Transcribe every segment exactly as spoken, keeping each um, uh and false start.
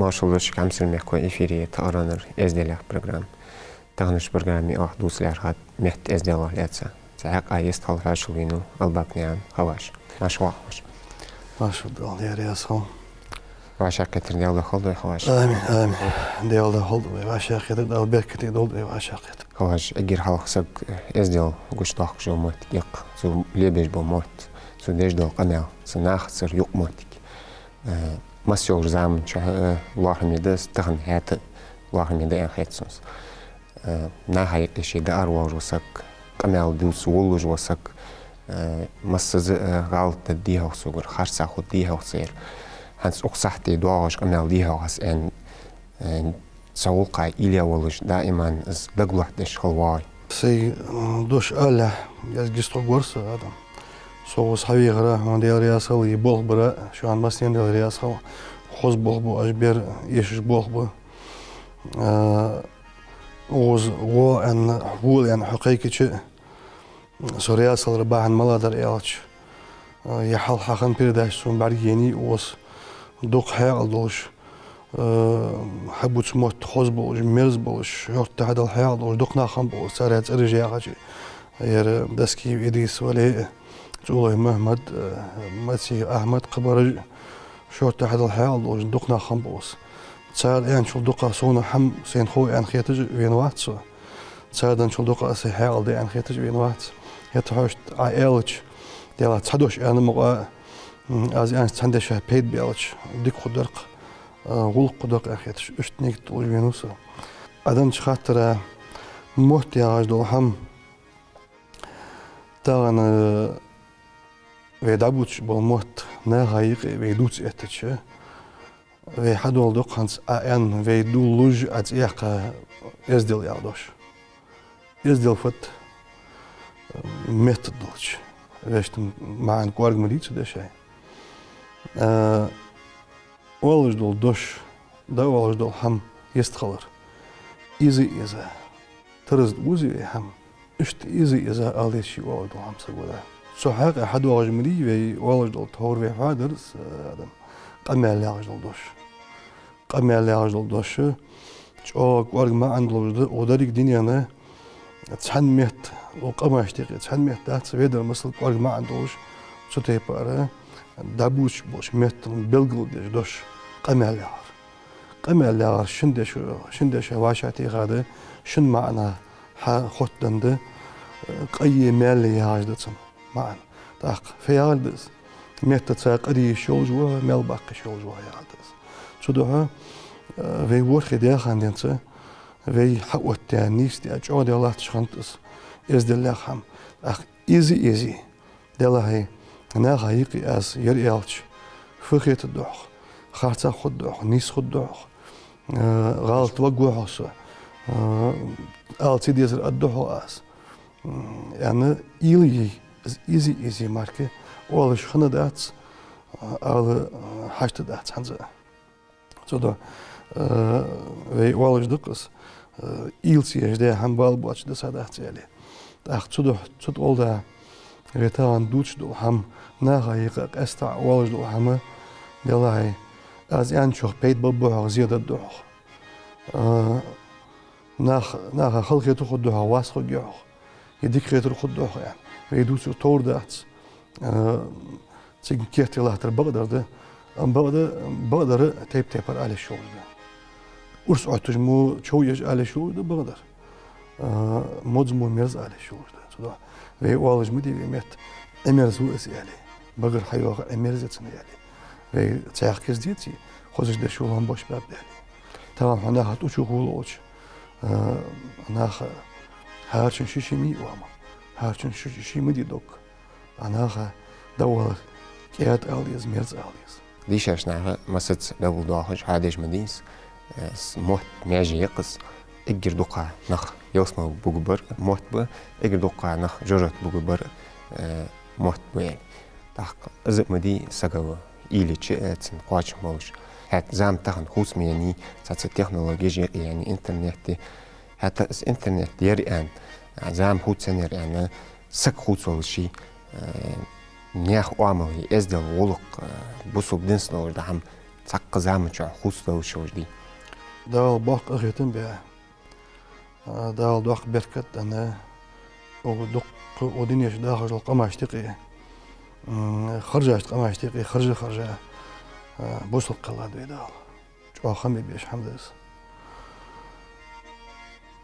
Маршал да шуга, хьамсара мехкахой, эфире тӀа аронар «Эздел» яха программа. Таханарча программе оаха дувца лаьрхӀад метта эзделах лаьца. Цу хьакъехьа йистхила хьоашалгӀа венав Албакнаькъан Хьаваж. Марша воагӀалва. Маршал да, Даьла раьза хилва. ВӀашагӀкхетар Даьла духьа хилда вай, Хьаваж. Амин, амин. Даьла духьа хилда вай вӀашагӀкхетар, Дала беркате долда вай вӀашагӀкхетар. Хьаваж, эггара хьалха саг эздел гучадоаккхаш йола моттиг я-кх, цо лебеш бола мотт, цо деш дола къамаьл, цу нахацара юкъмоттиг. Э, масса йолча заман чухь, э, лоархӀаме да из, тахан хӀаьта а лоархӀаме да аьнна хет сона из. Э, наха юкъе ше даар воаллаш вола саг, къамаьл дувца волалуш вола саг, э, массаза а, э, гӀалат дар дий-хьогӀ цунгара, харцахьа хургдий-хьогӀ цо ер. ХӀанз укх сахьате доагӀаш къамаьл дий-хьогӀ аз аьнна, э, цу гӀулакха уйла е волаш, даиман из дагалоаттадеш хила воагӀий. Сай, м, дош алалехь, аз гистхургвар со, Адам. Со укхаза хьавехар, хьона Даьла раьза хилва, из болх бар, шоана массанена Даьла раьза хилва. Хоза болх бу оаш бер, эшаш болх бу. А, укхаза гӀо аьнна, вола аьнна хьо кхайкача, со раьза хилара бахьан малагӀа дар аьлча, а, е хьалха хьа хинна передача сона бӀаргаяйнай укхаза, дукха хьаькъал долаш, а, хьабувца мотт хоза болаш, мерза болаш, шортта хьадала хьаькъал долаш дукха нах хиннаб укхаза, царех цӀераш яхача, ер Доскиев Идрис вале а, ЦӀулой Мухьмад, а, Мациев Ахьмад, кхыбараш а, шортта хьадала хьаькъал долаш дукха нах хиннаб укхаза. Цар аьнначул дукха сона хӀама сайна хов аьнна хеташ а вена вац со. Цар денначул дукха сай хьаькъал да аьнна хеташ а вена вац. ХӀаьта хьоашта Ӏа аьлча, Даьлах цхьа дош аьнна мукъа, м, аз аьннача цхьан дешах пайда баьлча, дика хургдар-кх, а, гӀулакх хургдар-кх аьнна хеташ, иштта нигат долаш венав со. Ӏа деннача хаттара, мотт яхаш дола хӀама, тахан, э, вай дӀабувцаш бола мотт наха юкъе вай дувца эттача, вай хьадоаладу-кх хӀанз Ӏа аьнна, вай дуллуш Ӏа цӀи яьккха эздел яха дош. Эздел фуд, э, меттаделча, вешта маӀан кӀоарга ма дий цу дешай. Э, оалаш дола дош, дӀаоалаш дола хӀама йистхилар. Из-из, тараза да укхаза вай хӀама. Иштта из-из ала деза ше оалаш дола хӀама саго да. Цу хьакъехьа хьадоагӀаш ма дий вай оалаш дола, тховра вай хьоадаьр из, э, Адам, къамаьл яхаш дола дош. Къамаьл яхаш дола дош чӀоагӀа кӀоарга маӀан долаш да, укх деррига дунен цхьан метта, укх къамашта юкъе цхьан метта дац, ведар масала кӀоарга маӀан долаш, цу тайпара дӀабувцаш болча меттала белгалдеш дош къамаьл яхар. Къамаьл яхар шин дешо, шин дешо вӀашагӀтеха да, шин маӀан хьахоттаденна да, къае, маьле яхаш да цун маӀан. ТӀаккха фу яхилга да из? Меттаца къа де йиш йолаш ва хьо, маьл баккха йиш йолаш ва хьо яхилга да из. Цудухьа, э, вай ворхӀе даь хана денз, вай хьаоттадаь, нийсдаь, чӀоагӀдаь латташ хиннад из эздел яха хӀама. ТӀаккха из-из, Даьлахьа, наха юкъе аз ер аьлча, фу хетаргда-хьогӀ, харцахьа хургда-хьогӀ, нийса хургда-хьогӀ, э, гӀалат варгва-хьогӀ со, э, ала ца дезар аргда-хьогӀ аз, м, аьнна, уйла е, из-из мара оалаш хӀама дац, э, ала, э, хьашт дац хӀанз а. Цудухьа, э, вай оалаш да-кх из, э, уйла ца еш даь хӀама бала боацаш дисадац аьле. ТӀаккха цудухьа, цу тӀа гӀолла да вай тахан дувцаш дола хӀама, наха юкъе къаьстта оалаш дола хӀама, Даьлахьа, аз аьнначох пайда баргба-хьогӀ, зе даргда-хьогӀ. Э, нах, наха халахетар хургда-хьогӀ, вас хургья-хьогӀ, е дика хетар хургда-хьогӀ аьнна. Вай дувцар товр дац. Э, цига керте латтар бакъдар да. Амма бакъда-, бакъдар тайп-тайпара ала йиш йолаш да. Урс Ӏотташ мо чов еш ала йиш йолаш да бакъдар. Э, модз мо мерза ала йиш йолаш да. Цудухьа вай оалаш ма дий вай метта, Ӏимерза ва из аьле, багара хьайоагӀа Ӏимерза я цунна аьле. Вай цхьаькха киз деций, хозача дешо ломбош баьб аьле. Тахан хьо наха тӀа чу хулача, э, наха хӀарчун ший-ший ма йий оамал, хӀарчун ший-ший ма дий дог. Ӏа наха дӀавалар кӀаьда ала деза, мерза ала деза. Дийшача наха массаза белгалдоахаш, хьадеш ма дий из, э, с-, мотт маьже я-кх из, эггара дукха нах ялсмала бугаргбар мотт ба, эггара дукха нах жожагӀате бугаргбар, э, мотт ба аьнна. ТӀаккха из а ма дий сага ва, уйла йича, э, цун кхоачам болаш. ХӀаьта зама тахан хувцам яьннай, цхьацца технологеш юкъеяьннай, интернет я. ХӀаьта из интернет яр аьнна, зама хувцаеннаяр аьнна, саг хувцаваллалца, э, наьха оамал, эздел, гӀулакх, э, бусалба динца долаш дола хӀама цхьаккха зама чу хувцадаллаш йолаш дий? Дала боккха къахетам баь, а, Дала доккха беркат а денна, укх дуккха, укх дунен чу дахаш дола къамашта юкъе, м, хержача къамашта юкъе хержа-хержа, а, бусалба кхеллад вай Дала. ЧӀоагӀа хам бе безаш хӀама да из.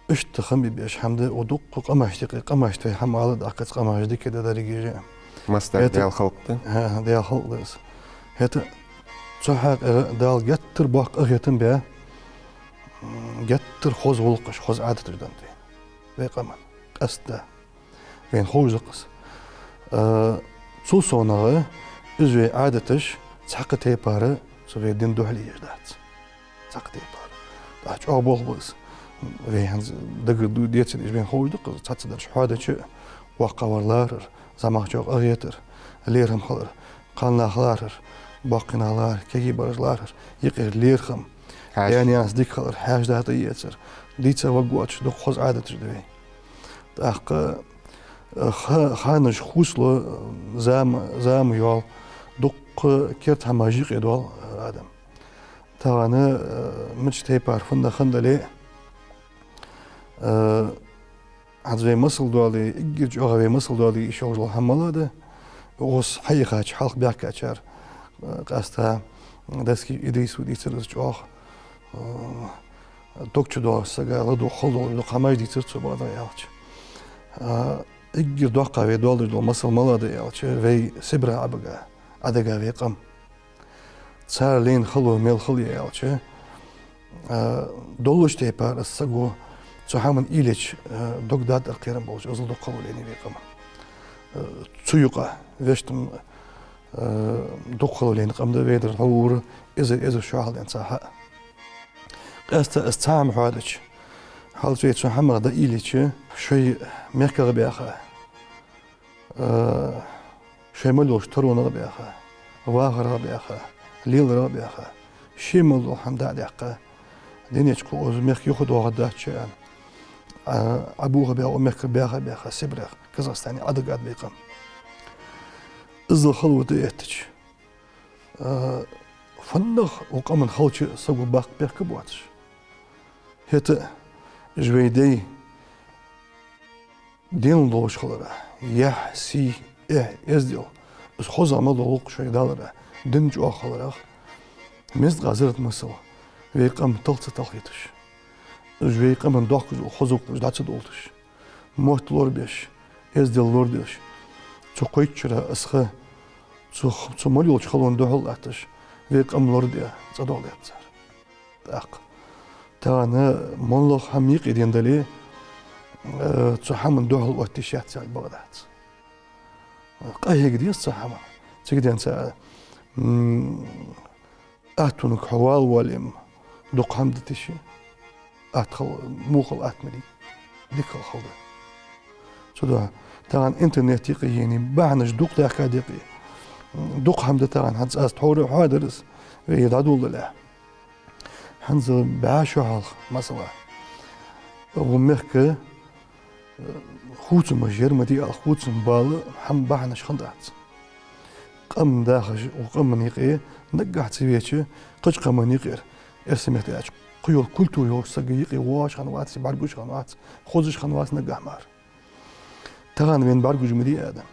Иштта хам бе безаш хӀама да, укх дуккха къамашта юкъе, къамашта вай хӀама ала даккхац, къамаш дика да деррига а. Масса дар Даьла халкъ да? ХӀа, Даьла халкъ да из. ХӀаьта цу хьакъехьа Дала геттара боккха къахетам баь, м, геттара хоза гӀулакхаш, хоза Ӏадаташ деннад вайна, вай къаман. Къаьстта. Вайна ховш да-кх из. А, цул совгӀа, из вай Ӏадаташ цхьаккха тайпара цу вай дина духьале еш дац. Цхьаккха тайпара. ТӀаккха чӀоагӀа болх ба из. Вай хӀанз дагадоаладе дезаш, вайна ховш да-кх из, цхьацца дараш хьоадича, воккхагӀвар лархӀар, зӀамагӀчох къахетар, лерхӀам хилар, кхалнах лархӀар, боккхий нах лархӀар, кагий бараш лархӀар, юкъера лерхӀам, хьаьша. Даь-наьнаца дика хилар, хьаьша дӀатӀаэцар, дийца варгвоацаш, дукха хоза Ӏадаташ да вай. ТӀаккха, э, ха-, ханаш хувцалу, э, зама, зама йоалл, дуккха керда хӀамаш юкъедоал, э, адам. Тахан, э, мича тайпара фуннагӀа хиннадале а, э, хӀанз вай масал доале, эггара чӀоагӀа вай масал доале йиш йолаш дола хӀама малагӀа да, укхаза хьаяхача, хьалха баьхкачар, э, къаьстта Даскиев Идрис ва дийцар из чӀоагӀа, э, дог чу доагӀача сага ладувгӀа хала долаш дола хӀамаш дийцар цо, бакъдар аьлча. А, эггара доккха вай доаладеш дола масал малагӀа да аьлча, вай Сибре Ӏобига, Ӏодига вай къам. Цар лайна хало мел хала я аьлча, а, доллача тайпара из саго цу хӀаман уйла еча, а, дог даддар кхерам болаш, из дукха хало лайнай вай къаман. А, цу юкъа вешта, а, дукха хало лайна къам да вай дар, хьо вура, эзар, эзар шу хьалдаьнна цхьа хьа. Къаьстта из цхьа хӀама хьоадича, хьалчай цу хӀамах дӀа уйла еча, шоай мехках баьха, а, шоай мел йолча таронах баьха, вахарах баьха, леларах баьха, ше мел дола хӀама дӀа а даьккха, дунен чу кхы укхаза мехка юхадоагӀаргдац ше аьнна, а, Ӏобоха баьха, укх мехкара баьха а баьха, Сибрех, Казахстане Ӏодига да вай къам. Иззал хало тӀаэттача, а, фуннагӀа укх къаман халча саго баккха бехк боацаш. ХӀаьта а, уж вай дай денал долаш хилара, яхь, сий, эхь, эздел, из хозагӀа мел дола гӀулакх шоай далара, дин чӀоагӀа хиларах, мезткъа заррат масал вай къам талха ца талхийташ, уж вай къаман дохкаш дола хоза гӀулакхаш дӀа ца довлийташ, мотт лорабеш, эздел лорадеш, цу кхойтта шера из ха, цу, цу мел йолча халон духьал латташ, вай къам лораде цӀадоаладаьд цар. ТӀаккха тахан моллагӀа хӀама юкъеденна дале, э, цу хӀаман духьал оттаеш яц аьлча бакъ дац. Къахьега деза цу хӀаман. Цига денз, м, аттонга хьо вала воале-м, дукха хӀама да тише. Атта хила, во хила атта ма дий, дика хила хала да. Цудухьа тахан интернет юкъе енай, бахьанаш дукха даьхкад юкъе. Дукха хӀама да тахан, хӀанз аз тхьовра хьоадаьр из, вай дӀадоладалехь. ХӀанз бӀаь шу хьалха, масала, укх мехка, э, хувцамаш яр, ма дий ала, хувцам бала хӀама бахьанаш хиннадац. Къам дахаш, укх къаман юкъе наггахьа ца веча, кхыча къаман юкъера, эрсий меттала аьлча, кхыйола культура йолча сага юкъе воагӀаш хиннавац, бӀаргагуш хиннавац, хозаш хиннавац наггахьа мара. Тахан вайна бӀаргагуш ма дий, Адам.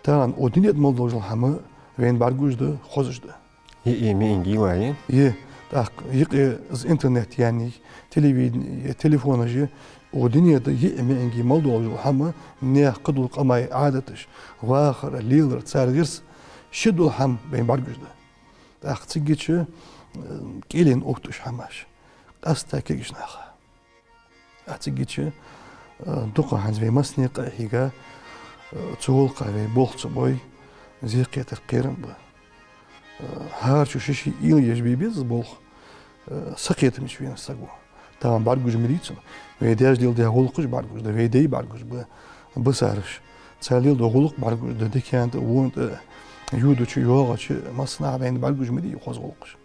Тахан укх дунен тӀа мел долаш дола хӀама вайна бӀаргагуш да, хозаш да. Йиъ, йиъ миинга йийлай? Йиъ. ТӀаккха юкъе из интернет яьннай, телевидени, телефонаш я, укх дунен тӀа йиъ миинга мел долаш дола хӀама, наьха кхыдола къамай Ӏадаташ, вахар, лелар, цар гӀирс, ши дола хӀама вайна бӀаргагуш да. ТӀаккха цигача, э, кӀален отташ хӀамаш. Къаьстта кагийча наха. А цигача, э, дукха хӀанз вай массане къахьийга, э, цу гӀулакха вай болх ца бой, зе кхетар кхерам ба. Э, хӀаране ший-ший уйла еш бе беза болх, э, сакхетамца вена саго. Тахан бӀаргагуш ма дий цун. Вай даьша леладаь гӀулакхаш бӀаргагуш да, вай дай бӀаргагуш ба, бисараш. Цар леладаь гӀулакх бӀаргагуш да, дикан тӀа, вон тӀа, йодача, йоагӀача, массанахьа вайна бӀаргагуш ма дий хоза гӀулакхаш.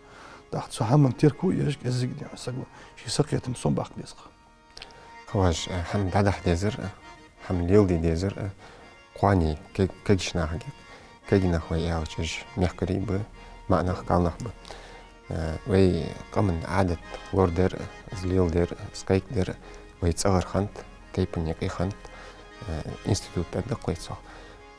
ТӀаккха цу хӀаман терко еш кӀезига дийна саго ший сакхетам сомабаккха беза-кх. Кхы вож, э, хӀама дӀадахьа дезар, э, хӀама леладе дезар, э, кхоане, каг-, кагийча нахага, кагий нах вай аьлча, уж мехкарий ба, маӀа нах, кхалнах ба. Э, вай къаман Ӏадат лорадар, из леладар, из кхайкадар вай цӀагӀара хиннад, тайпан юкъе хиннад, э, институт тӀа да-кх вай цох.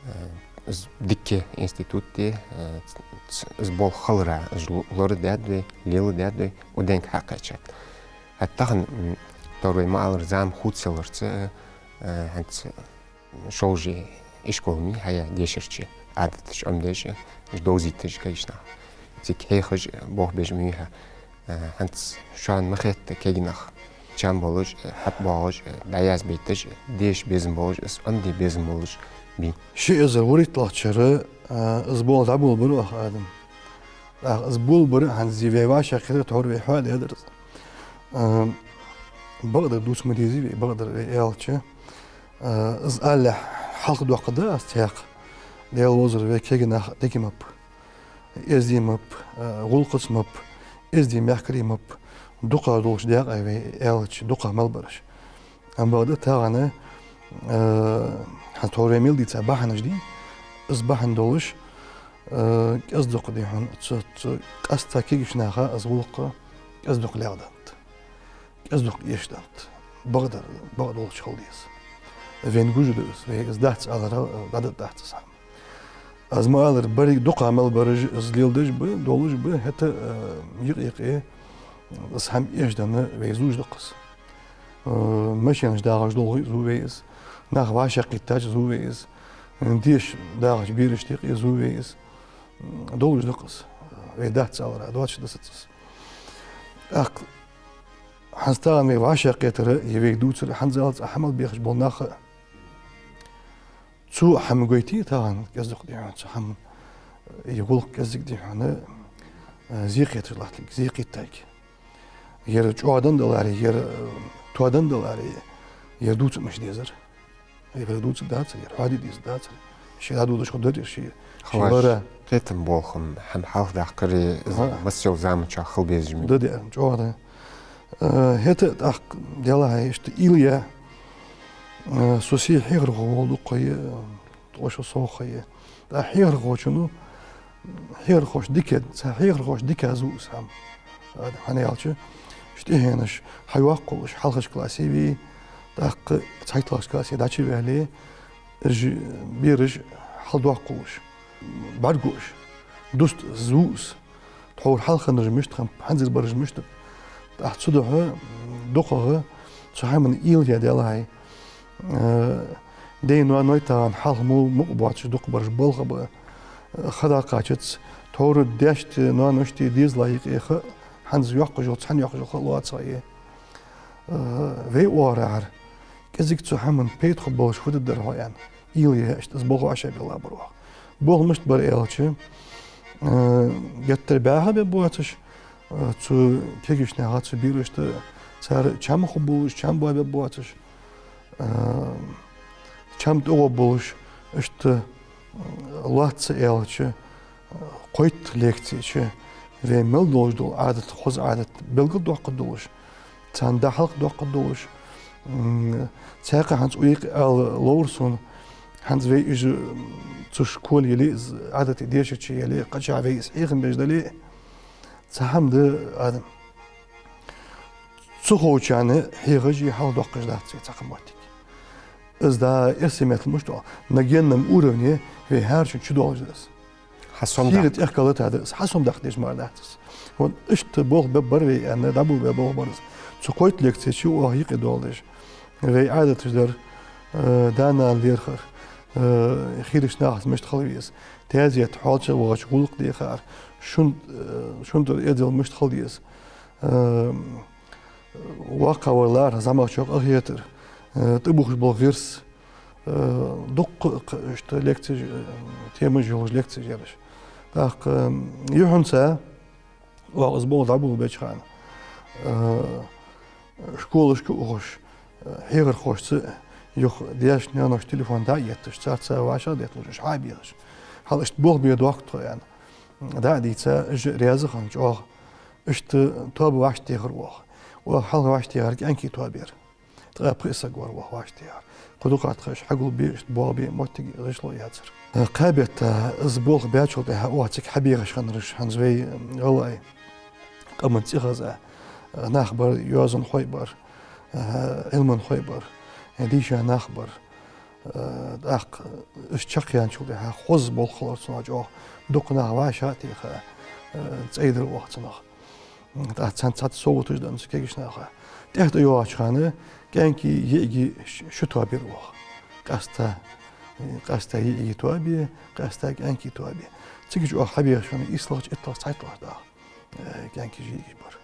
Э, из дика институт да, э, ц-, ц-, из болх хилара, из л-, лорадаьд вай, леладаьд вай, уденга хьакхаьчад. ХӀаьта тахан, м, товр вай ма аллара, зама хувцаяларца, э, хӀанз шовзткъа ишкол ма йий хьаяь дешарча, Ӏадаташ Ӏомадеш, уж довзийташ кагийча наха. Цига хьехаш, болх беш ма йий хьа. Э, хӀанз шоана ма хетта кагий нах чам болаш, хьатӀабоагӀаш, дӀаязбайташ, деша безам болаш, из Ӏомаде безам болаш бий? Ши эзар вурийтталагӀча шера, э, из болх дӀаболабир оаха, Адам. ТӀаккха из болабар хӀанз вай вӀашагӀкхетар товр вай хьоадаьдар из. Э, бакъдар дувца ма дезий вай, бакъдар вай аьлча. Э, из алалехь хьалхадоаккхаргда аз цхьаькха. Даьла возар вай кагий нах дика маппа, эздий маппа, э, гӀулакхаца маппа, эздий мехкарий маппа, дукхагӀа долаш даькъай вай аьлча, дукхагӀа мел бараш. Амма бакъда тахан, э, хӀанз товр вай мел дийца бахьанаш дий, из бахьан долаш, э, кӀезиг-дукха дий хьона, цу, цу къаьстта кагийча наха из гӀулакх кӀезиг-дукха леладеннад. КӀезиг-дукха эшаденнад. Бакъдар, бакъдолча хила деза. Вайна гуш да из, вай из дац аларах, э, дӀадаьдац из хӀама. Аз ма аллара, берригаш дукхагӀа мел бараш из леладеш ба, долаш ба, хӀаьта, э, юкъе-юкъе из хӀама эшаденна вай зувш да-кх из. Э, машенаш дагӀаш долхе зув вай из, нах вӀашагӀкхийттача зув вай из, э, деша дагӀача берашта юкъе зув вай из. М, долаш да-кх из. Вай дац аларах, доацаш да саца из. ТӀаккха хӀанз тахан вай вӀашагӀкхетар, е вай дувцар, хӀанзалца хӀама мел бехаш бола нах а, цу хӀаман гойти тахан кӀезиг-дукха дий хьона, цу хӀаман, э, гӀулакх кӀезиг дий хьона, э, зе кхеташ латталга, зе кхийтталга. Ер чӀоагӀа даларе, ер, э, тоадан даларе, ер дувца мишта дезар. Ер дувца дацар, ер хьоаде деза дацар. Ше дӀадодаш хургдар ер, ше, ше лара. Кхетам болх-м хӀама хьалхадаккхаре, из масса йолча заман чухь хила безаш ма йий. Да, да, чӀоагӀа да. Э, хӀаьта тӀаккха, Даьлахьа, иштта уйла я, э, со се хьехархо волаш ва-кх, э, тхо шо совгӀа я. ТӀаккха хьехархочун, хьехархошта дика, цхьа хьехархошта дика зув из хӀама. ХӀана аьлча, уж тӀехьенаш хьайоаккхалуш, хьалхарча классе ве, тӀаккха цхьайтталагӀча классе дӀачуваьле, уж бераш хьалдоаккхалуш, бӀаргагуш, дуста зув из. Тхьовра хьалхараш мишта хиннаб, хӀанзара бараш мишта ба. ТӀаккха цудухьа дукхагӀа цу хӀаман уйла я, Даьлахьа. Э, даьй-ноаной тахан хьалха мо мукъа боацаш дукха бараш болх ба. Э, ха дӀакхачац, тхьовра даьшта, ноаношта дезала юкъе ха, хӀанз йоаккхаш йола, цхьанне йоаккхаш йола ха лоацагӀа я. Э, вай оагӀорахьара кӀезига цу хӀаман пайда хургболаш фу дергдар хьо аьнна, уйла я, иштта из болх вӀашагӀбелла бар оаха. Болх мишта бар аьлча, э, геттара бӀаьха бергбоацаш, э, цу кагийча наха, цу берашта, цар чам хургболаш, чам боабергбоацаш, э, чам тӀагӀоргболаш, иштта, э, лоацца аьлча, э, кхойтта лекце чу вай мел долаш дола Ӏадат, хоза Ӏадат белгалдоаккхаргдолаш, царна дӀахьалхадоаккхаргдолаш, м, цхьаькха хӀанз укх юкъе ала ловра сона, хӀанз вай уж, м, цу школе яле, из Ӏадате дешарча яле, кхычахьа вай из хьехам беш дале, цхьа хӀама да, Адам. Ца ховчарна хьехаш е хьалхадоаккхаш дац вай цхьаккха моттиг. Из да эрсий меттала мишта оал, на генном уровне вай хӀаране чудоалаш да из. Хьасомадаккха. Сийгара тӀехкалатта да из, хьасомадаккха дезаш мара дац из. Вот иштта болх бергбар вай аьнна, дӀаболабергбар болх бар из. Цу кхойтта лекце чу оаха юкъе доаладеш, вай Ӏадаташ дар, э, да-нана лерхӀар, э, хийрача нахаца мишта хила веза, таьзета хьоалчагӀа вахача гӀулакх дехар, шун-, э, шун тӀара эздел мишта хила деза, э, воккхагӀвар лархӀар, зӀамагӀчох къахетар, э, тӀабухаш бола гӀирс, э, дуккха а кх-, иштта лекцеш, э, темаш йолаш лекцеш яр уж. ТӀаккха, э, юххьанца оаха из болх дӀаболабеча хана, э, школашка ухаш, э, хьехархошца юха даьшта, наьношта телефон дӀа а етташ, царца вӀашагӀдетталуш, уж хьабехаш, хьал иштта болх бе доахк тхо аьнна, дӀа а дийца, уж раьза хинна чӀоагӀа. Иштта тоаба вӀаштӀехар оаха. Оаха хьалха вӀаштӀехар кӀаьнкий тоаба яр. Ткъаь пхи саг вар оаха вӀаштӀехар. Кхо дукха тхаш хьагулбе, иштта боагӀабе моттиг гӀишло яцар. Кхаь бетта из болх баьчул тӀехьагӀа оаха цига хьабехаш хиннараш хӀанз вай гӀалгӀай. къаман цӀихеза, э, нах бар, йоазонхой бар, э, Ӏилманхой бар, э, дийша нах бар. Э, тӀаккха уж чакхъяьнначул тӀехьагӀа хоза болх хилар цунах чӀоагӀа. Дукха нах вӀашагӀтеха, э, цӀайдар оаха цунах. ТӀаккха цхьан цхьацца совгӀаташ денна цу кегийча наха. ТӀехьа тӀайоагӀача хана кӀаьнки йиӀиги ш-, ши тоаба яр оаха. Къаьстта, э, къаьстта йиӀиги тоаба, къаьстта кӀаьнки тоаба. Цига чу оаха хьабехача хана ислагӀча, итталагӀча, цхьайтталагӀча дӀа, э, кӀаьнкаш, йиӀигаш бар.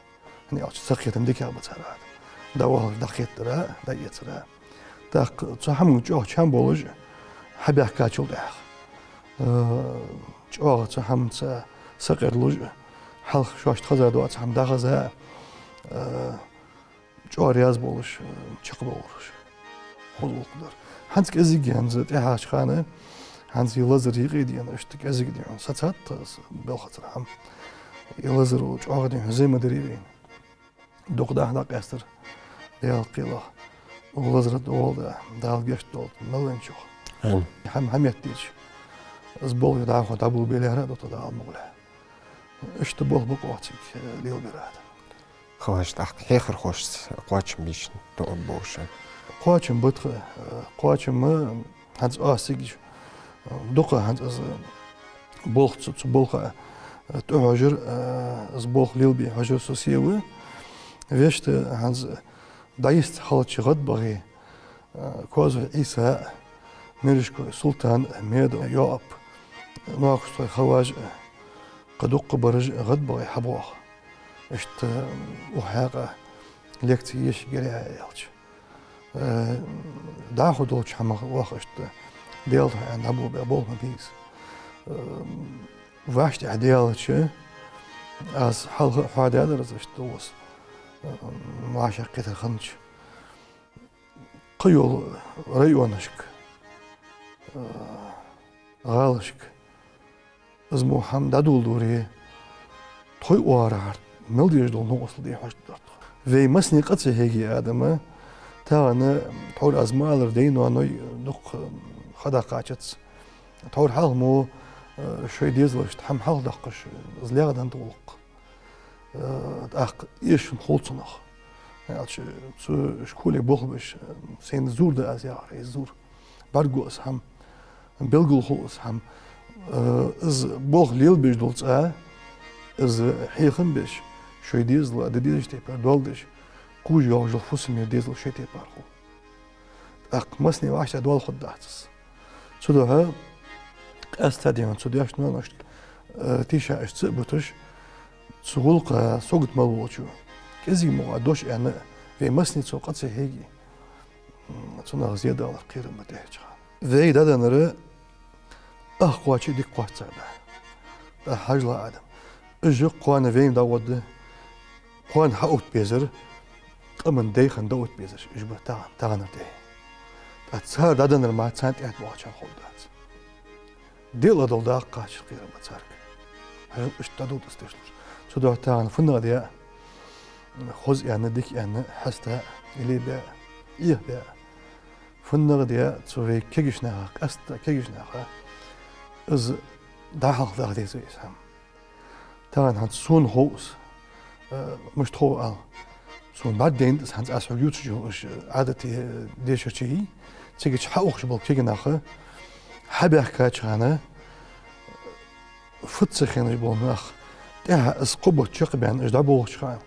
ХӀана аьлча сакхетам дикагӀа ба цар, Ӏадат. ДӀавахалаш дӀакхетара, дӀаэцара. ТӀаккха цу хӀаманга чӀоагӀа чам болаш хьабаьхкачул тӀехьагӀа, э, чӀоагӀа цу хӀаманца сакъердалуш, хьалха шоашта хеза доаца хӀама дӀахеза, э, чӀоагӀа раьза болаш, э, чакхбовлараш. Хоза гӀулакх дар. ХӀанз кӀезига, хӀанз тӀехьагӀча хана, хӀанз из лазар юкъе дена, иштта кӀезига дена сацад тха, белхацара хӀама. Из лазар чӀоагӀа дена зема дир вайна. Дукха даха дӀакъаьстар, Даьла кхелах. Из лазар тӀа вала да, Дала гешт долда мел венначох. Амин. ХӀама хьаметтача, из болх дӀахо дӀаболабе лаьрхӀа а ду тха, Дала мукъ лой. Иштта болх ба-кх оаха цига, э, лелабер, Ӏадат. Хьажал, тӀаккха хьехархошца кхоачам бийшача тоаб болаш. Кхоачам ба тха, э, кхоачам, э, хӀанз аз цига, э, дукха хӀанз аз, э, болх цу, цу балха, э, тӀахьожар, э, аз болх лелабе хьожар со сел. Вешта хӀанз дӀайиста хилча гӀадбахе, э, Козой Ӏийса, Миришкой Султан, Медов Йоап, Нохастой Хаваж, кхы дуккха бараш гӀадбахе хьабоагӀа. Иштта, э, укх хьакъехьа лекци еш гиря аьлча. Э, дӀахо долча хӀамах оаха иштта Даьла духьа аьнна дӀаболабе болх ма бий из. Э, вӀаштӀехьа даьлча, аз хьалха а хьоадаьдар аз иштта, укхаза, э, вӀашагӀкхетар хиннача. Кхыйола районашка, э, гӀалашка из мо хӀама дӀадоладаре, тхоай оагӀорахьара мел дезаш дола новкъостал де хьожаргдар тхо. Вай массане къа ца хьеге, Ӏадат, тахан, тхьовра аз ма аллара, даьй-ноаной дукха ха дӀакхачац. Тхьовра хьалха мо, э, шоай дезалашта хӀама хьалхадаккхаш, из легӀаденна гӀулакх. Э, тӀаккха эшам хул цунах. Аьлча, цу школе болх беш, э, сайна зур да аз яхар, из зур. БӀаргагу аз хӀама, белгала хул аз хӀама. Э, из болх лелабеш дола цӀа, из хьехам беш, шоай дезала, да дезача тайпара доал деш, кхувш йоагӀаш йола фусаме дезал шоай тайпара хул. ТӀаккха массане вӀаштӀехьа доал хургдац из. Цудухьа къаьстта дийна цу даьшта-ноаношта, э, тийша уж ца а буташ, цу гӀулакха согат мел волчо кӀезига-могӀа дош аьнна, вай массане цо къа ца хьеге, м, цунах зе далар кхерам ба тӀехьарча хана. Вай дӀаденнар ах кхоаче дика кхоач цар дӀа. ТӀаккха хьажал, Ӏадат. Уж кхоана вайна дӀагӀоргда, кхоана хьаотта безар, къаман даьй хинна дӀаотта безараш уж ба тахан, таханара тӀехьа. ТӀаккха цар дӀаденнар мара царна тӀехьа боагӀачарна ховргдац. Даьла дола дакъа кхачар кхерам ба царга. Хьажал, иштта дӀадолда из тешалаш. Цудухьа тахан фуннагӀа де, хоза аьнна, дика аьнна, хьаста, илли бе, эхь бе. ФуннагӀа де цу вай кегийча наха, къаьстта кегийча наха, из дӀахьалхадаха деза вай из хӀама. Тахан хӀанз сона хов из, э, мишта хов ала. Сона бӀаргадайнад из хӀанз аз хьога ювцаш йола уж, э, Ӏадате, э, дешарчий, цига чу хьаухаш бола кегий нах, хьабаьхкача хана, фуд ца хиннаш бола нах, тӀехьа из кхо бутт чакхбаьнна, уж дӀаболхача хана,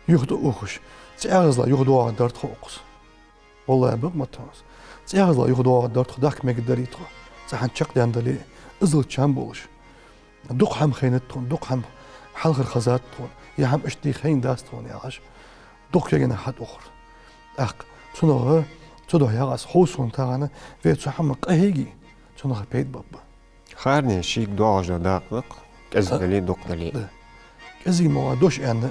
юха тӀаухаш, цӀагӀазлах юхадоагӀаргдар тхо укхаза. ВаллахӀи, бакъ ма тохас. ЦӀагӀазлах юхадоагӀаргдар тхо, дахка мегаргдарий тхо, цхьа хӀама чакхдаьнна дале а, иззал чам болаш. Дукха хӀама хайнад тхона, дукха хӀама хьалхара хезад тхона, ер хӀама иштта дий хайнадац тхона яхаш, дукха кегий нах хьатӀаухар. ТӀаккха цунах, цудухьа яхар аз, хов сона тахан, вай цу хӀаманга къа хьеге, цунах пайда баргба. Харне шийга доагӀаш дола дакъа да-кх, кӀезига дале а, дукха дале а. Да. КӀезига-могӀа дош аьнна,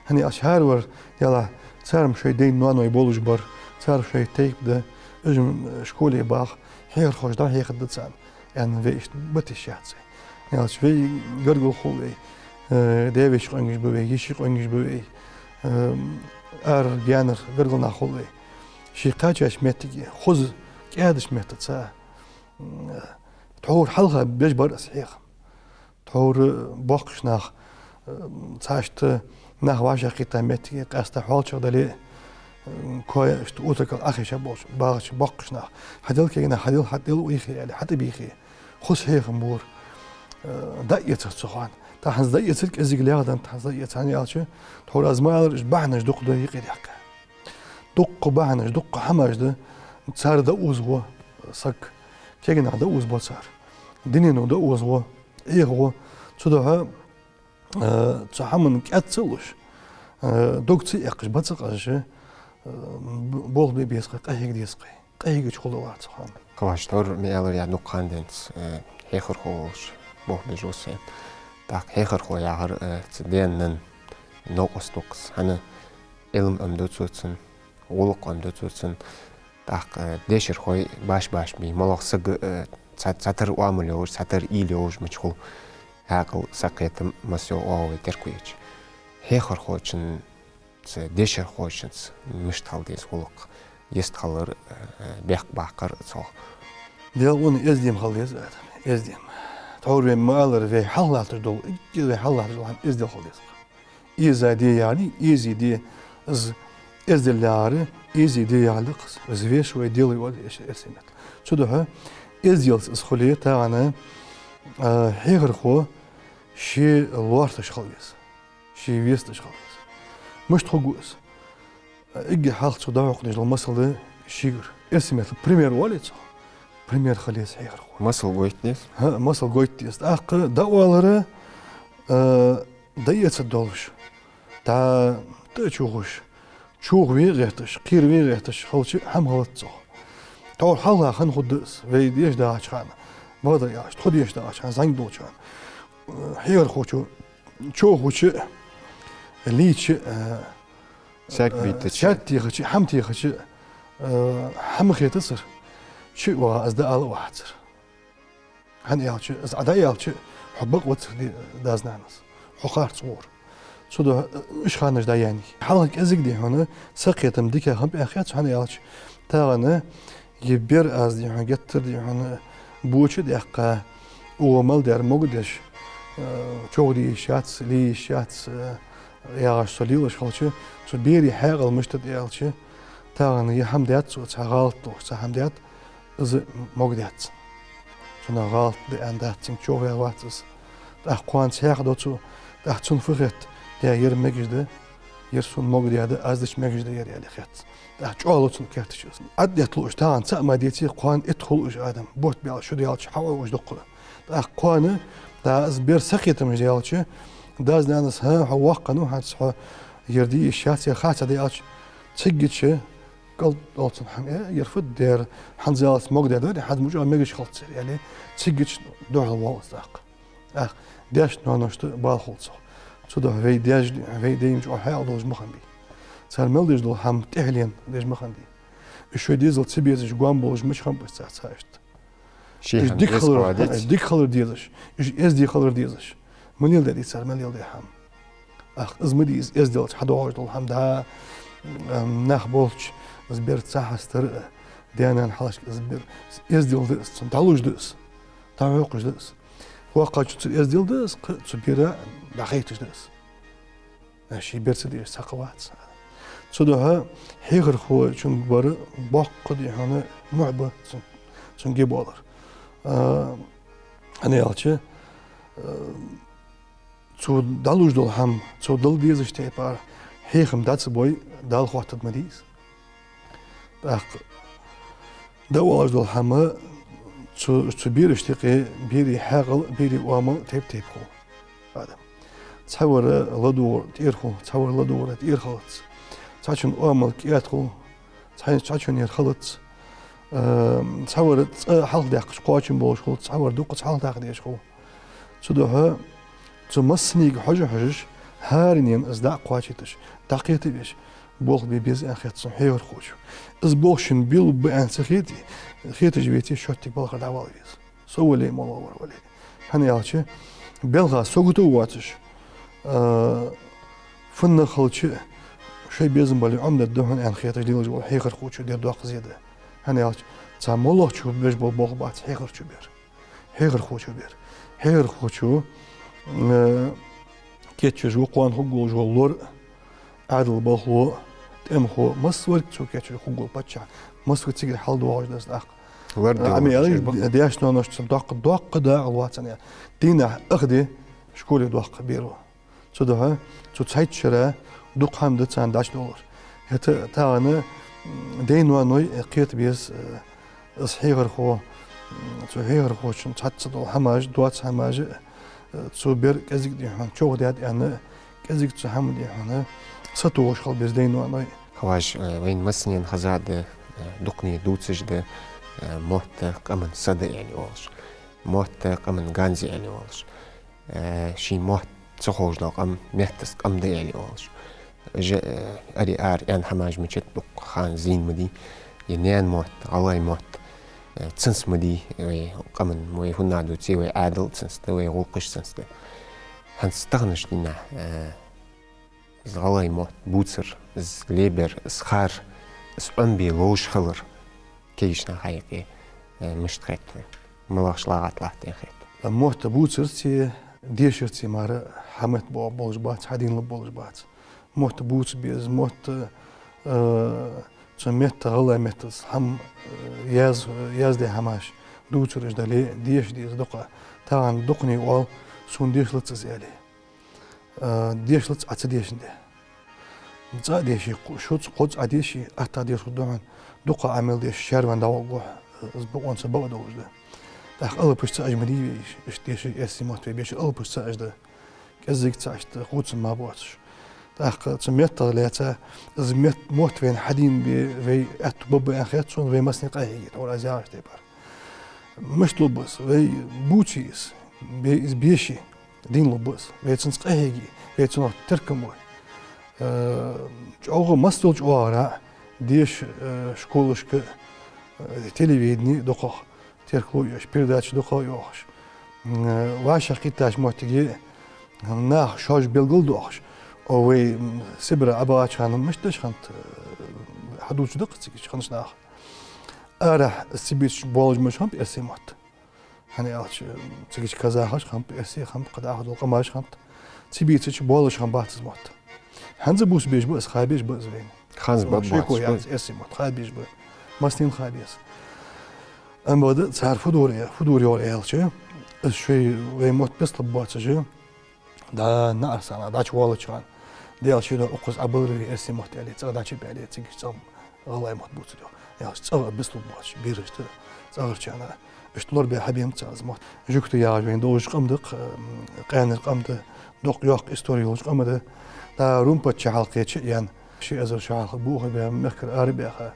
хӀана аьлча хӀаравар, ялахь, цар-м шоай даьй-ноаной болаш бар, цар шоай тайпа да, уж-м школе баха, хьехархоша дӀахьехаргда царна, аьнна, вай иштта бата йиш яц вай. ХӀана аьлча вай гаргало хул вай, э, даь-веший къонгаш ба вай, йиший къонгаш ба вай, э, ара, гаьнара гаргара нах хул вай. Шоай кхаьчача моттиге, хоза кӀаьдача меттаца, м, тхьовра хьалха беш бар из хьехам. Тхьовра боккхийча наха, э, цхьашта Нах вӀашагӀкхийтта моттиг, къаьстта хьоалчагӀ дале, э, коа иштта утакал Ӏохайша болча, багӀача боккхача наха: «Хьадел кегий нах, хьадел, хьадел уйхе», — аьле, хьатӀабийхе. Хоза хьехам бора. Э, дӀаэцар цу хана. Тахан дӀаэцар, кӀезига лаьгӀдан тахан дӀаэцар, хӀана аьлча, тхьовра аз ма аллара, уж бахьанаш дукха да юкъе даьккха. Дукха бахьанаш, дукха хӀамаш да, цар дӀаозабу саг. Кегий нах дӀаозабу цар. Дунено дӀаозабу, Ӏехабу. Цудухьа, э, цу хӀаман кӀаьд ца луш, э, дог ца эккхаш, бац къажа, э, б-, болх бе беза-кх, къахьега деза-кх. Къахьегача хул вац хӀама. Кхаваш тор ма аьлар, я дукха хана денз, э, хьехархо волаш болх беш ва со. ТӀаккха хьехархо яхар, э, цу ден-нанна новкъост да-кх из. ХӀана, Ӏилма Ӏомаду цо цунна, гӀулакх Ӏомаду цо цунна. ТӀаккха, э, дешархой баш-баш бий, моллагӀа саг, э, цхьа-, цхьатарра оамал йолаш, цхьатарра уйла йолаш мича хул, хьаькъал, сакхетам, массайола оагӀув вай теркалъеча. Хьехархочун цу дешархочунца мишта хила деза гӀулакх, йистхилар, э, бехк баккхар цох. Даьла къоно эздий-м хила деза адам, эздий-м. Тхьовра вай ма аллара, вай хьалха латташ дола, эггара вай хьалха латташ дола хӀама эздел хила деза-кх. Эза де яхар, эзий де, из эздел яхар, эзий де яхар да-кх из, взвешивай, делай оал эрсий меттала. Цудухьа эзделца из хуле, тахан, э, хьехархо ше лоархӀаш хила веза. Ше весташ хила веза. Мишта хургва из? Эггара хьалха цо дӀахьокхаш дола масал да шийгара. Эрсий меттала пример оал цох. Пример хила еза хьехархо. Масал гойтта деза? ХӀа, масал гойтта деза. ТӀаккха дӀаоалар, э, дӀаэцаргдолаш, дӀа тӀа а чухуш, чувха ве а гӀерташ, кхера ве а гӀерташ хилча, хӀама хилац цох. Тхьовра хьалха хинна хургда из, вай деша дагӀача хана, бакъдар аьлча, тхо деша дагӀача хана, зӀамига долча хана, э, хьехархочо чувхача а, лийча а, э, саг э, бийтача, саг техача, хӀама техача, э, хӀама хетацар, чу а ваха, из дӀаала а вахацар. ХӀана аьлча, из Ӏа дӀааьлча, хьо бакъ вацар де-, дас-нанас. Хьо харц гӀор. Цудухьа, э, уж ханаш дӀаяьннай. Хьалха кӀезига, дий хьона, сакхетам дика хиннаб аьнна хет сона, хӀана аьлча, тахан ер бер аз, дий хьона, геттара, дий хьона, боча а даьккха, укхо мел дар могадеш, э, човхаде йиш яц, ле йиш яц, э, яхаш со лелаш хилча, цу берий хьаькъал мишта да аьлча, тахан ер хӀама даьд цо, цхьа гӀалат долаш, цхьа хӀама даьд, из могадаьд цунна. Цунах гӀалат да аьнна дац, цунга човхаваь вац из. ТӀаккха кхоана цхьаькха до цо, тӀаккха цунна фу хет, да, ер мегаш да, ер сона могадаьд, аз дича мегаш да ер, аьле хет. ТӀаккха чӀоагӀлу цун кертача из. Ӏаддетта лу уж, тахан цаӀ ма деций, кхоана итт хул уж адам, бутт баьлча, шу даьлча, хьаоал уж дуккха. ТӀаккха кхоана, да, из бер сакхетамаш даьлча, дас-нанас: «ХӀа, хьо воккха ва, хӀанз хьо ер де йиш яц, ер харц да», — аьлча, цигача кӀал долчун хӀама, э, ер фу да ер, хӀанзалца могадаьд, хӀанз мича мегаш хилац ер, аьле, цигача духьал воал из тӀаккха. ТӀаккха даьшта-ноаношта бала хул цох. Цудухьа вай даьш-, вай даьй чӀоагӀа хьаькъал долаш ма хиннабий. Цар мел деш дола хӀама тӀехьален деш ма хиннадий. Уж шоай дезал ца безаш, гоама болаш мича хиннаб цар цхьа иштта. Уж дика хилар, дика хилар дезаш, уж эздий хилар дезаш. Ма леладаьдий цар мел леладаь хӀама. Ах, из ма дий, из эзделца хьадоагӀаш дола хӀама да, м, нах болча, из бер ца хьастар, даь-наьна хьалхашка из бер, из эздел да из, цунна дӀалуш да из, дӀахьокхаш да из. Воккхачунца эздел да из, кхы цу бера дӀахайташ да из. Э, ший бер ца дезаш цхьаккха вац. Цудухьа хьехархочун бар боккха, дий хьона, мухь ба цун, цунга боалар. А, хӀана аьлча, а, цо дӀалуш дола хӀама, цо дала дезача тайпара хьехам дӀа ца бой, Дала хоаттаргда ма дий из. ТӀаккха дӀаоалаш дола хӀама, цу, цу берашта юкъе берий хьаькъал, берий оамал тайп-тайпара хул, адам. Цхьавар ладувгӀар тӀера хул, цхьавар ладувгӀар тӀера хилац. Цхьачун оамал кӀаьда хул, цхьа-, цхьачунера хилац. Э, цхьавар цкъа хьалхадаьккхача кхоачам болаш хул, цхьавар дукха хьалхадаккха дезаш хул. Цудухьа цу массанега хьожа-хьожаш, хӀаране из дӀа а кхоачийташ, дӀакхетавеш, болх бе беза аьнна хет сона хьехархочо. Из болх шийна белларгба аьнна ца хете, хеташ веце, шоттиг балхара дӀавала веза. Со вале, моллагӀа вар вале. ХӀана аьлча, балха сагото воацаш, а, фуннагӀа хилча а, шоай безам бале, Ӏомадергда хьона аьнна хеташ лелаш вола хьехархочо дер доккха зе да. ХӀана аьлча, цхьа моллагӀчо беш бола болх бац хьехарчо бер. Хьехархочо бер. Хьехархочо, э, кийчъеш ва кхоана хургволаш вола лор, Ӏаьдала болхло, тӀемахо, массаварг цо кийчъеш хургвола паччахь, массаварг цигара хьалдоагӀаш да из тӀаккха. Лор де Ӏа ма вахаш аьлча, бакъда, даьша-ноаноша цунна доккха, доккха дакъа лоацандаь. Дийнахьа ах ди школе доккха беро. Цудухьа цу цхьайтта шера дукха хӀама да царна дӀачудовлар. ХӀаьта тахан, м, даьй-ноаной кхета беза, э, из хьехархо, м, цу хьехархочун цхьацца дола хӀамаш, доаца хӀамаш, э, цо бер кӀезига, дий хьона, човхадаьд аьнна, кӀезига цу хӀаман, дий хьона, сатохаш хила беза даьй-ноаной. Хьажал, э, вайна массанена хеза да, э, дукхане дувцаш да, э, мотт къаман са да аьнна оалаш. Мотт къаман ганз я аьнна оалаш. Э, ший мотт ца ховш дола къам меттаца къам да аьнна оалаш. Уж, э, ари-ара аьнна хӀамаш мичад дукха хана зийна ма дий. Е наьна мотт, гӀалгӀай мотт, э, цунца ма дий, вай къаман, вай хӀанз дувций, вай Ӏаьдал цунца да, вай гӀулакхаш цунца да. ХӀанз таханарча дийнахьа, э, из гӀалгӀай мотт бувцар, из лебар, из хар, из Ӏомабе ловш хилар кегийча наха юкъе, э, мишта хет вайна? МалагӀаш лагӀат латт аьнна хет? Мотт бувцарцеи дешарцеи мара хьа метта бо-, болаш бац, хьа дийна лургболаш бац. Мотт бувца беза, мотт, э, цу метта, гӀалгӀай меттаца хӀама, э, яз-, яздаь хӀамаш дувцараш дале, деша деза дукха. Тахан дукхане оал, сона дешалац из аьле. Э, дешалац, Ӏа ца дешандаь. ЦӀа а деше, кхо-, шозза, кхозза Ӏа деше, атта деша хургда хьона. Дукха Ӏамал деш, шаьрваьнна дӀавоагӀаргва хьо, э, из бокъонца бакъдолаш да. ТӀаккха алапаш цаӀаш ма дий вай, иштта дешаш, эрсий мотт вай бешар алапаш цаӀаш да. КӀезига цаӀаш да, хувцам мара боацаш. ТӀаккха цу меттах лаьца, из мет-, мотт вайна хьадийна бе, вай аьттув бергба аьнна хет сона, вай массане къахьеге, тхьовра аз яхача тайпара. Мишта лургба из, вай бувце из, вай из беше, дийна лургба из, вай цунца къахьеге, вай цунах теркам бой. Э, чӀоагӀа, массайолча оагӀорахьа деша, э, школашка, э, телевидене дукхагӀа теркал йоахаш, передачаш дукхагӀа йоахаш. М, э, вӀашагӀкхийттача моттиге наха шоаш белгалдоахаш. О, вай, м, Сибре Ӏобахача хана мишта деш хиннад, э, хьадувцаш да-кх цига хиннача наха. Арахьа Сибреча болаш мишта хиннаб эрсий мотт? ХӀана аьлча, цига казахаш хиннаб, эрсий хиннаб, кхы дӀахо дола къамаш хиннад. Сибреча болаш хиннабац из мотт. ХӀанз а бувца безаш ба из, хаьа безаш ба из вайна. ХӀанз а ба, шеко боацаш ба яц, эрсий мотт хаьа безаш ба. Массанена хаьа беза. Амма бакъда цар фу дора, фу дора йоах аьлча, из шоай вай мотт бицлургбоацаш, дӀа наӀарсанна дӀачувоалача хана, Даьла ший дуне укхаза Ӏобаларе вай эрсий мотт аьле, цӀагӀа дӀачубаьле, цига цӀагӀа гӀалгӀай мотт бувцаргйоах. Яхаш, цӀагӀа бицлургбоацаш, берашта, цӀагӀарчарна. Иштта лорабе хьабенаб цар из мотт. Жугтий яхаш вайна долаш къам да-кх, м, къаьнара къам да, дукха йоккха истори йолаш къам да. ТӀаккха Рум паччахьалкхе чу а яьнна, ши эзар шу хьалха бохабаь, мехкара арабаьха,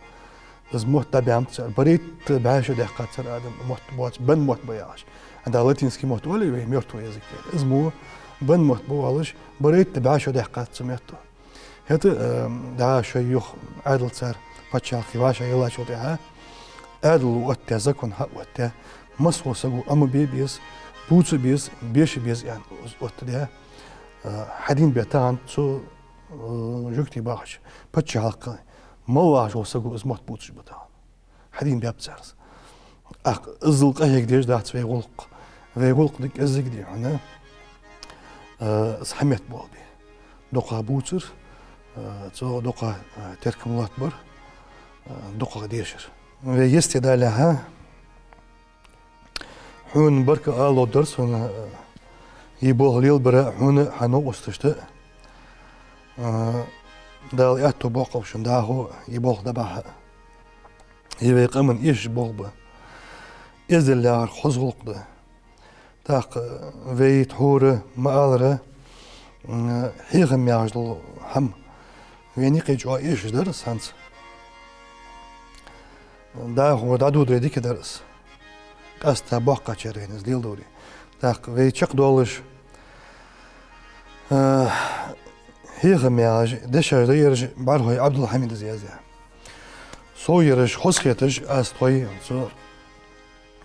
из мотт дӀабаьннаб цар. Барайтта бӀаь шу даьккхад цар адам, мотт боаца, бенна мотт ба яхаш. ХӀанз латинский мотт оалий вай, мёртвый язык аьле. Из мо бенна мотт ба оалаш, барайтта бӀаь шу даьккхад цу метто. ХӀаьта, э, дӀа шоай юха Ӏаьдал цар паччахьалкхе вӀашагӀъеллачул тӀехьагӀа, Ӏаьдало оттадаь, закон хьаоттадаь, массаволча саго Ӏомабе беза, бувца беза, беша беза аьнна оттадаь, э, хьадийна баьб тахан цу, э, жугтий бахача паччахьалкхе мел вахаш вола саго из мотт бувцаш ба тахан. Хьадийна баьб цар из. ТӀаккха иззал къахьега дезаш дац вай гӀулакх. Вай гӀулакх да кӀезига, дий хьона, э, из хьа метта болабе. Дукха бувцар, э, цо дукха, э, теркам лоаттабар, э, дукхагӀа дешар. Вай йисте далехьа, хьона баркал ала ловш дар сона, э, ер болх лелабара хьона а, хьа новкъосташта а. Э, Дала аьттув боаккхалба шун дӀахо ер болх дӀабахьа. Ер вай къаман эшаш болх ба. Эздел яхар хоза гӀулакх да. ТӀаккха вай тхьовра ма аллара, м, хьехам яхаш дола хӀама вайна юкъе чӀоагӀа эшаш дар из хӀанз. ДӀахо дӀадодаре дика дар из. Къаьстта боккхагӀчар вайна из леладаре. ТӀаккха вай чакхдоалаш, э, хьехам яхаш, дешаш да ераш, БӀархой Ӏабдулхьамида яздаь. Сов ераш, хоза хеташ, аз тхоай цу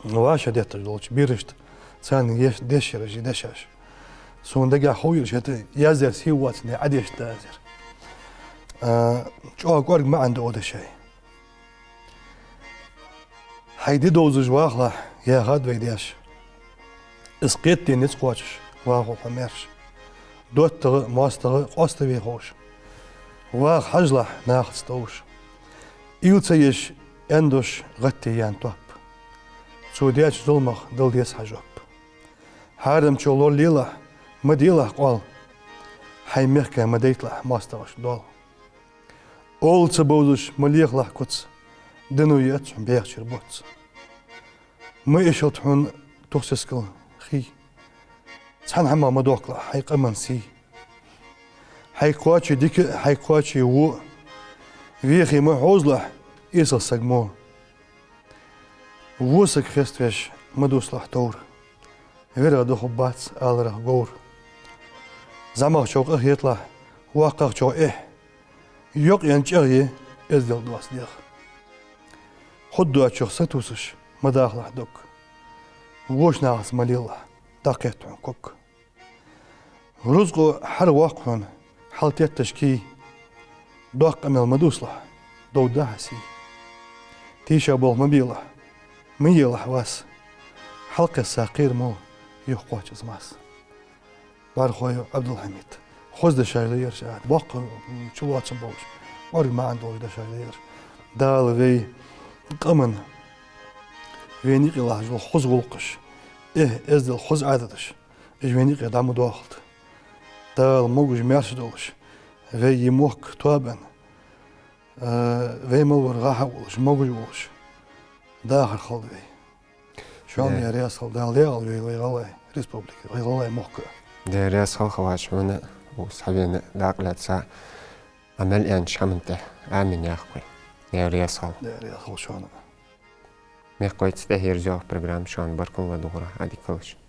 вӀашагӀдетташ долча берашта, царна еш-, дешараш, дешаш. Сона дагахьа хов ераш, хӀаьта яздаьр сий воацандаь, Ӏадешаш да аз ер. Э, чӀоагӀа кӀоарга маӀан да укх дешай. Хьай ди довзаш вахалахь, яхад вай даьша. Из кхетаде низ кхоачаш вахалва хьо маьрша. ДоттагӀа а, моастагӀа а къоаставе ховш, ваха хьажалахь нахаца товш. Уйла ца еш, аьнна дош гӀатте яьнна топ. Цо деча зуламах дала деза хьа жоп. Хьарамчо лоралелахь, ма делахь къоал. Хьай мехка ма дайталахь моастагӀашта доал. Оал ца бовзаш ма лехалахь куц, дано яц хьона бехачара боц. Ма эшалда хьона тух сискал хий. Цхьан хӀамах ма дохкалахь хьай къаман сий. Хьай кхоачий дика а, хьай кхоачий во а вехе ма хьовзалахь эсала саг мо. Во саг хеставеш ма дувцалахь товр. ВирагӀа духаргбац аларах говр. ЗӀамагӀчох къахеталахь, воккхагӀчох эхь. Йокъаенна чӀегӀ е эздел доаца дегӀ. Хургдоацачох сатувсаш ма дахалахь дог. Воча нахаца ма лелалахь, дӀакхетт хьона ког. Рузкъо хьарвоаккх хьона хьалтетташ кий. Доккха къамаьл ма дувцалахь, довргда хьа сий. Тийша болх ма белахь, ма елахь вас. Хьалкхесса кхера мо юхакхоач из мас. Бархой Ӏабдулхьамид. Хоза дешаш да ераш а, боккха, м, чулоацам болаш, кӀоарга маӀан долаш дешаш да ераш. Дала вай къаман, вайна юкъе латташ дола хоза гӀулакхаш, эхь, эздел, хоза Ӏадаташ, уж вайна юкъе дӀа ма доахалда. Дала могаш-маьрша долаш, вай ер мохк тоабенна, а, вай мел вар гӀа хьаолаш, могаш волаш дахар хилда вай. Шоана Даьла раьза хилва, Дала даькъала войла вай ГӀалгӀай республика, вай ГӀалгӀай мохк а. Даьла раьза хилва хьа вац хьона, укх хьавена дакъа лаьца, Ӏамал аьннача хӀаман тӀа амин яхийла. Даьла раьза хилва. Даьла раьза хилва шоана. Мехкахой, цу тӀехьа ерзаь йоагӀа программа, шоана баркал ладувгӀара, Ӏадика хилда шун.